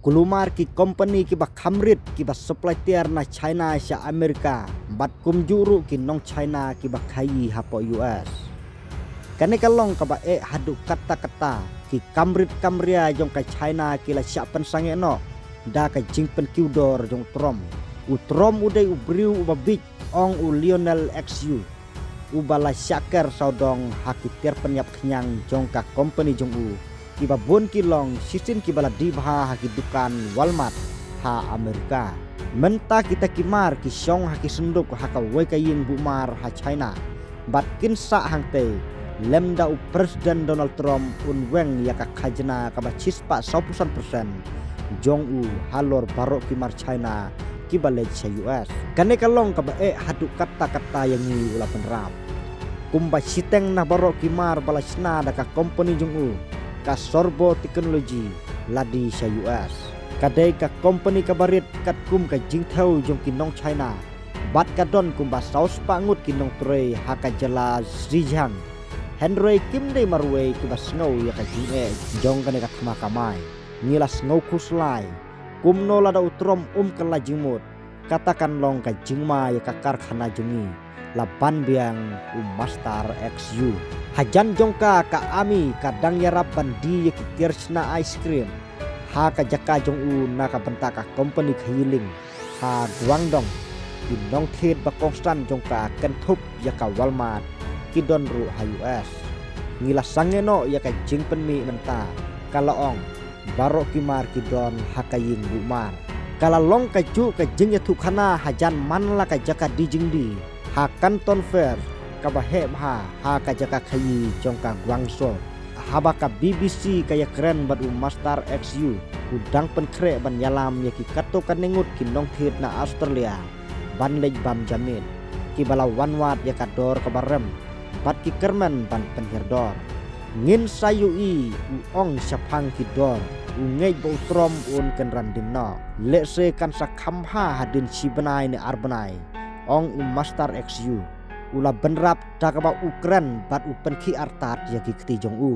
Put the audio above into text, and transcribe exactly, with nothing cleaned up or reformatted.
Kulmar ki kompani kiba kham rit kiba supply tiar na China sha Amerika, bad kumjuh ruh ki nong China kiba khaii hapoh U S. Kane ka long kaba eh haduh katta katta, ki kam rit kam ria jong ka China ki la shah pynsangeh noh da ka jingpynkiew dor jong u Trump. U Trump u dei u briew uba bieit, ong u Lionel Xu, uba la shah ker sawdong ha ki tiar pynïap khñiang jong ka kompani jong u, kiba bun ki long shisien kiba la die bha ha ki dukan Walmart ha Amerika. Mynta kita ki mar ki shong ha ki synduk ha kawei ka ïing buh mar ha China, bad kin sah hangtei lymda u President Donald Trump un weng ïa ka khajna kaba shispah sawphew san percent jong u halor baroh ki mar China kiba leit sha U S. Kane ka long kaba eh haduh katta katta ïa ngi, u la bynrap. Kumba shiteng na baroh ki mar ba la shna da ka kompani jong u, ka Sorbo Technology la die sha U S. Ka dei ka kompani kaba rit katkum ka jingthew jong ki nong China, bad ka don kumba saw spah ngut ki nongtrei ha ka jylla Zhejiang. Hynrei kim dei marwei kiba sngew ïa ka jingeh jong kane ka thma kamai. Ngi la sngew khuslai kumno lada u Trump um kylla jingmut, kata kan long ka jingma ïa ka karkhana jong ngi, la ban biang u Master Xu. Hajan jong ka, ka army ka dang ïarap ban die ïa ki tiar shna ice cream ha ka jaka jong u na ka bynta ka kompani khaii lieng ha Guangdong. Ki nongthied ba kongsan jong ka kynthup ïa ka Walmart ki don ruh ha U S. Ngi la sangeh noh ïa ka jingpynmih mynta, ka la ong. Baroh ki mar ki don ha ka ïing buh mar. Ka la long kajuh ka jingïathuhkhana hajan man la ka jaka die jingdie ha Canton Fair kaba heh bha ha ka jaka khaii jong ka Guangzhou. Haba ka B B C ka ïakren bad u Master Xu, u dang pynkhreh ban ïalam ïa ki katto katne ngut ki nongthied na Australia ban leit bam jamin, kiba la wan wad ïa ka dor kaba rem bad ki kyrmen ban pynhiar dor. Ngin sa ïohi, u ong, shaphang ki dor. U ngeit ba u Trump un kynran dien noh. Lehse kan sa kham bha hadien shi bnai ne ar bnai, ong u Master Xu. U la bynrap da kaba u kren bad u pynkhih artat ïa ki kti jong u.